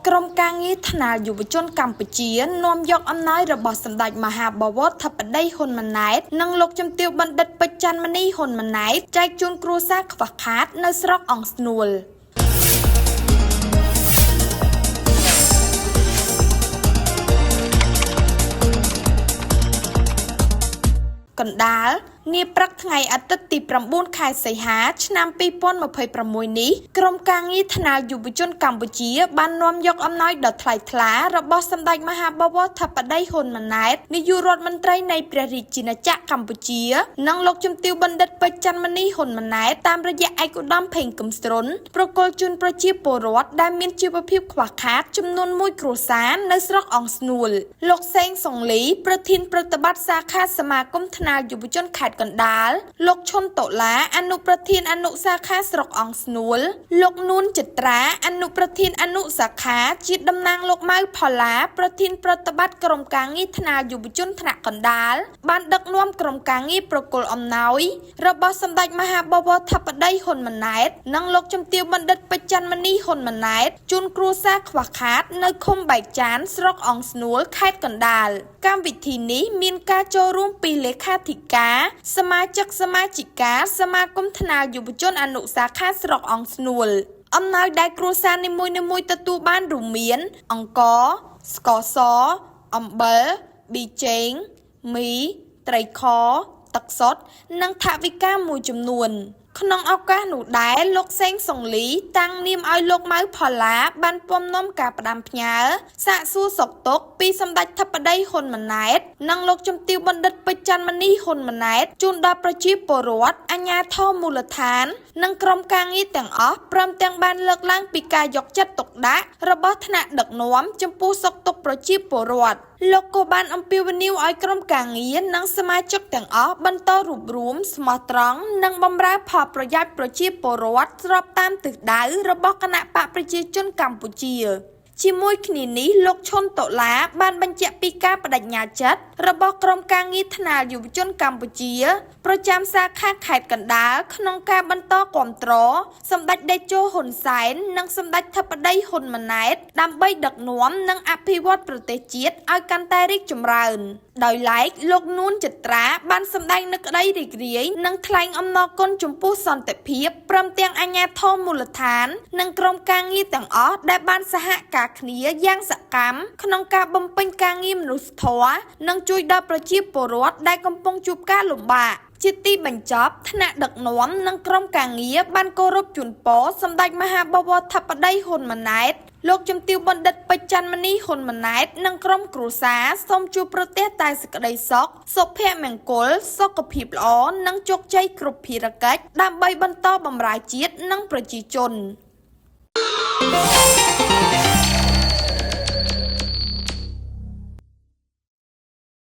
ក្រុមការងារថ្នាលយុវជនកម្ពុជានាំយកអំណោយរបស់សម្ដេចមហាបវរធិបតីហ៊ុនម៉ាណែតនិងលោកជំទាវបណ្ឌិតពេជ្រច័ន្ទមនីហ៊ុនម៉ាណែតចែកជូនគ្រួសារខ្វះខាតនៅស្រុកអង្គស្នួល។ កណ្ដាលនាព្រឹកថ្ងៃអាទិត្យទី9ខែសីហាឆ្នាំ2026នេះក្រុមការងារថ្នាលយុវជនកម្ពុជាបាននាំយកអំណោយដ៏ថ្លៃថ្លារបស់សម្ដេចមហាបវរធិបតីហ៊ុនម៉ាណែតនាយករដ្ឋមន្ត្រីនៃព្រះរាជាណាចក្រកម្ពុជានិងលោកជំទាវបណ្ឌិតពេជ្រច័ន្ទមនីហ៊ុនម៉ាណែតតាមរយៈឯកឧត្តមផេងគឹមស្រុនប្រគល់ជូនប្រជាពលរដ្ឋដែលមានជីវភាពខ្វះខាតចំនួនមួយគ្រួសារនៅស្រុកអង្គស្នួលលោកសេងសុងលីប្រធានប្រតិបត្តិសាខាសមាគមថ្នាលយុវជនខេត្តកណ្ដាលលោកឈុនតុលាអនុប្រធានអនុសាខាស្រុកអង្គស្នួលលោកនួនចិត្រាអនុប្រធានអនុសាខាជាតំណាងលោកម៉ៅផល្លាប្រធានប្រតិបត្តិក្រុមការងារថ្នាលយុវជនថ្នាក់កណ្ដាលបានដឹកនាំក្រុមការងារប្រគល់អំណោយរបស់សម្ដេចមហាបវរធិបតីហ៊ុនម៉ាណែតនិងលោកជំទាវបណ្ឌិតពេជ្រច័ន្ទមនីហ៊ុនម៉ាណែតជូនគ្រួសារខ្វះខាតនៅឃុំបែកចានស្រុកអង្គស្នួលខេត្តកណ្ដាល។ កម្មវិធីនេះមានការចូលរួមពីលេខាធិការសមាជិកសមាជិកាសមាគមថ្នាលយុវជនអនុសាខាស្រុកអង្គស្នួល។ អំណោយដែលគ្រួសារនីមួយៗទទួលបានរួមមានអង្ករស្ករសអំបិលប៊ីចេងមីត្រីខទឹកសុទ្ធនិងថវិកាមួយចំនួន។ ក្នុងឱកាសនោះដែរលោកសេងសុងលីតាំងនាមឲ្យលោកម៉ៅផល្លាបានពំនាំការផ្ដាំផ្ញើសាកសួរសុខទុក្ខពីសម្ដេចធិបតីហ៊ុនម៉ាណែតនិងលោកជំទាវបណ្ឌិតពេជ្រច័ន្ទមនីហ៊ុនម៉ាណែតជូនដល់ប្រជាពលរដ្ឋអាជ្ញាធរមូលដ្ឋាននិងក្រុមការងារទាំងអស់ព្រមទាំងបានលើកឡើងពីការយកចិត្តទុកដាក់របស់ថ្នាក់ដឹកនាំចំពោះសុខទុក្ខប្រជាពលរដ្ឋ។ លោកក៏បានអំពាវនាវឲ្យក្រុមការងារនិងសមាជិកទាំងអស់បន្តរួបរួមស្មោះត្រង់និងបម្រើផលប្រយោជន៍ប្រជាពលរដ្ឋស្របតាមទិសដៅរបស់គណបក្សប្រជាជនកម្ពុជា។ ជាមួយគ្នានេះលោកឈុនតុលាបានបញ្ជាក់ពីការប្តេជ្ញាចិត្តរបស់ក្រុមការងារថ្នាលយុវជនកម្ពុជាប្រចាំសាខាខេត្តកណ្ដាលក្នុងការបន្តគាំទ្រសម្ដេចតេជោហ៊ុនសែននិងសម្ដេចធិបតីហ៊ុនម៉ាណែតដើម្បីដឹកនាំនិងអភិវឌ្ឍប្រទេសជាតិឲ្យកាន់តែរីកចម្រើន។ ដោយឡែកលោកនួនចិត្រាបានសម្ដែងនូវក្តីរីករាយនិងថ្លែងអំណរគុណចំពោះសន្តិភាពព្រមទាំងអាជ្ញាធរមូលដ្ឋាននិងក្រុមការងារទាំងអស់ដែលបានសហការគ្នាយ៉ាងសកម្មក្នុងការបំពេញការងារមនុស្សធម៌និងជួយដល់ប្រជាពលរដ្ឋដែលកំពុងជួបការលំបាក។ ជាទីបញ្ចប់ថ្នាក់ដឹកនាំនិងក្រុមការងារបានគោរពជូនពរសម្ដេចមហាបវរធិបតីហ៊ុនម៉ាណែតលោកជំទាវបណ្ឌិតពេជ្រច័ន្ទមនីហ៊ុនម៉ាណែតនិងក្រុមគ្រួសារសូមជួបប្រទះតែសេចក្តីសុខសុភមង្គលសុខភាពល្អនិងជោគជ័យគ្រប់ភារកិច្ចដើម្បីបន្តបម្រើជាតិនិងប្រជាជន។